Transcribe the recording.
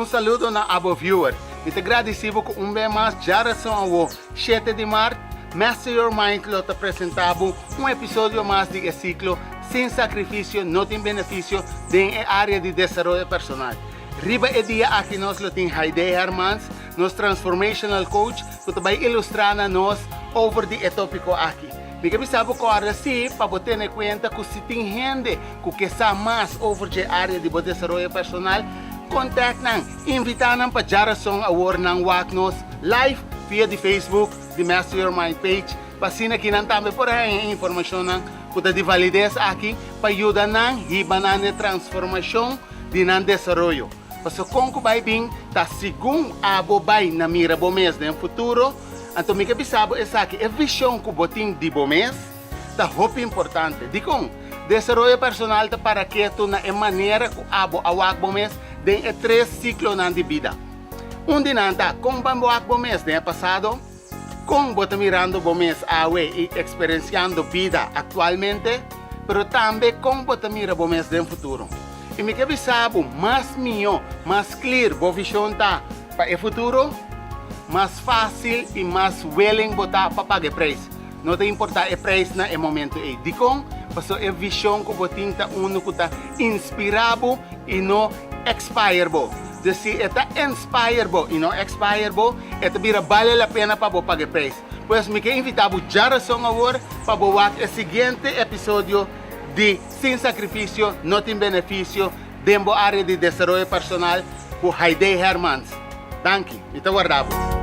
Un saludo na abo viewer. Mi ta gradisí bo ku un bes mas djarason awo, shete di mart, Master Your Mind lo ta presentá bo un episodio mas di e siklo Sin Sakrifisio No Tin Benefisio den e área di desaroyo personal. Riba e dia aki nos lo tin Haidee Hermans, nos transformational coach, ku ta bai ilustrá na nos over di e tópiko aki. Mi ke bisa bo kòrda si pa bo tene kuenta ku si tin hende ku ke sa mas over dje área di bo desaroyo personal, kontak nan, invitá nan pa djarason awor nan wak nos live via di Facebook di Master Your Mind page pa asina ki nan tambe por haña e informashonnan ku ta di valides aki pa yuda nan hiba nan n'e transformashon di nan desaroyo. Pasobra kon ku bai bin ta segun abo bai na mira bo mes den futuro. Anto mi ke bisa bo esaki, e vision ku bo tin di bo mes ta hopi importante. Dikon? Desaroyo personal ta para ketu na e manera ku abo a wak bo mes den e tres siklonan di bida. Un di nan ta kon bo a wak bo mes den e pasado, kon bo ta mirando bo mes awe i eksperensiando bida aktualmente, pero tambe kon bo ta mira bo mes den futuro. I mi ke bisa bo, mas mihó, mas klir bo vishon ta pa e futuro, mas fásil i mas willing bo ta pa paga e preis. No ta importá e preis na e momentu ei. Dikon? Pasobra e vishon ku bo tin ta unu ku ta inspirá bo i no expire bo. Dus si e ta inspire bo i no expire bo, e ta bira bale la pena pa bo paga e preis. Pues mi ke invitá bo djarason awor pa bo wak e siguiente episodio di Sin Sacrificio No Tin Beneficio den bo área di desaroyo personal ku Haidee Hermans. Danki, mi ta warda bo.